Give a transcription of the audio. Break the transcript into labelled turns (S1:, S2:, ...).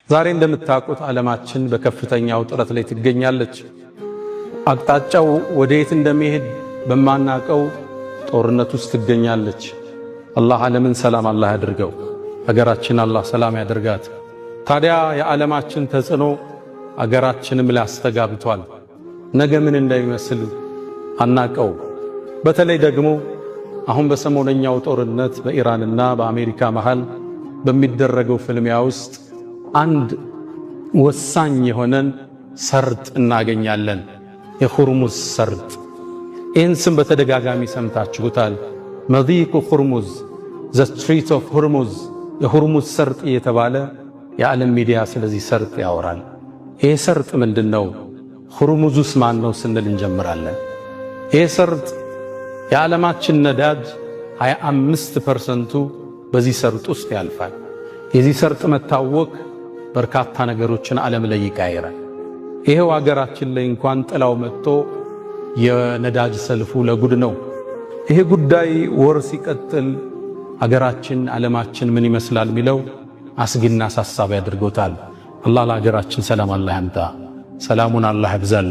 S1: ዛሬ እንደምታውቁት ዓለማችን በከፍተኛ ውጥረት ላይ ትገኛለች። አቅጣጫው ወደየት እንደሚሄድ በማናቀው ጦርነት ውስጥ ትገኛለች። አላህ ዓለምን ሰላም አላህ ያድርገው። አገራችን አላህ ሰላም ያድርጋት። ታዲያ የዓለማችን ተጽዕኖ አገራችንም ላይ አስተጋብቷል። ነገ ምን እንደሚመስል አናቀው። በተለይ ደግሞ አሁን በሰሞነኛው ጦርነት በኢራንና በአሜሪካ መሃል በሚደረገው ፍልሚያ ውስጥ አንድ ወሳኝ የሆነን ሰርጥ እናገኛለን። የሁርሙዝ ሰርጥ። ይህን ስም በተደጋጋሚ ሰምታችሁታል። መዲቁ ሁርሙዝ፣ the Strait of Hormuz፣ የሁርሙዝ ሰርጥ እየተባለ የዓለም ሚዲያ ስለዚህ ሰርጥ ያወራል። ይህ ሰርጥ ምንድን ነው? ሁርሙዙስ ማን ነው ስንል እንጀምራለን። ይህ ሰርጥ የዓለማችን ነዳጅ 25% ኡ በዚህ ሰርጥ ውስጥ ያልፋል። የዚህ ሰርጥ መታወክ በርካታ ነገሮችን ዓለም ላይ ይቀያይራል። ይሄው አገራችን ላይ እንኳን ጥላው መጥቶ የነዳጅ ሰልፉ ለጉድ ነው። ይሄ ጉዳይ ወር ሲቀጥል አገራችን ዓለማችን ምን ይመስላል የሚለው አስጊና አሳሳቢ አድርጎታል። አላህ ለሀገራችን ሰላም አላህ ያምጣ። ሰላሙን አላህ ያብዛል።